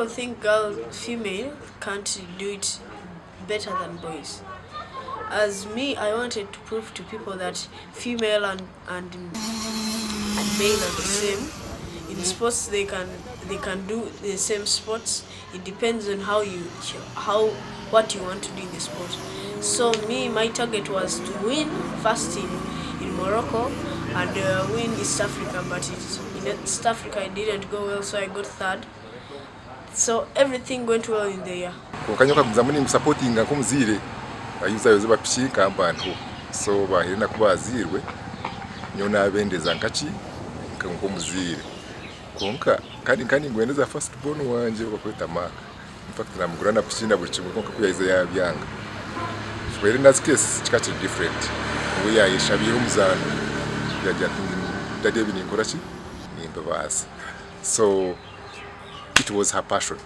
People think girl, female can't do it better than boys. As me, I wanted to prove to people that female and male are the same. In sports, they can do the same sports. It depends on how you how what you want to do in the sport. So me, my target was to win first in Morocco and win East Africa, but in East Africa it didn't go well, so I got third. So everything went well in the year. Konka nyowe nkagumizamu nimusapotinga nk'omuzaire, ayizayoze bapiki nkamba ntiho, so bahire naku baziirwe, nyowe nabendeza nkaki nk'omuzaire, konka kandi nka ningwendeza first born wangye bakweta Mark. Infact namugura na piki na buri kimwe, konka kuyahize yabyanga. Erena's case kikaba kiri different, we yayeshabiire omuzaano, yagira ati, "Daddy, ebi ninkora ki nimbibaasa." So it was her passion.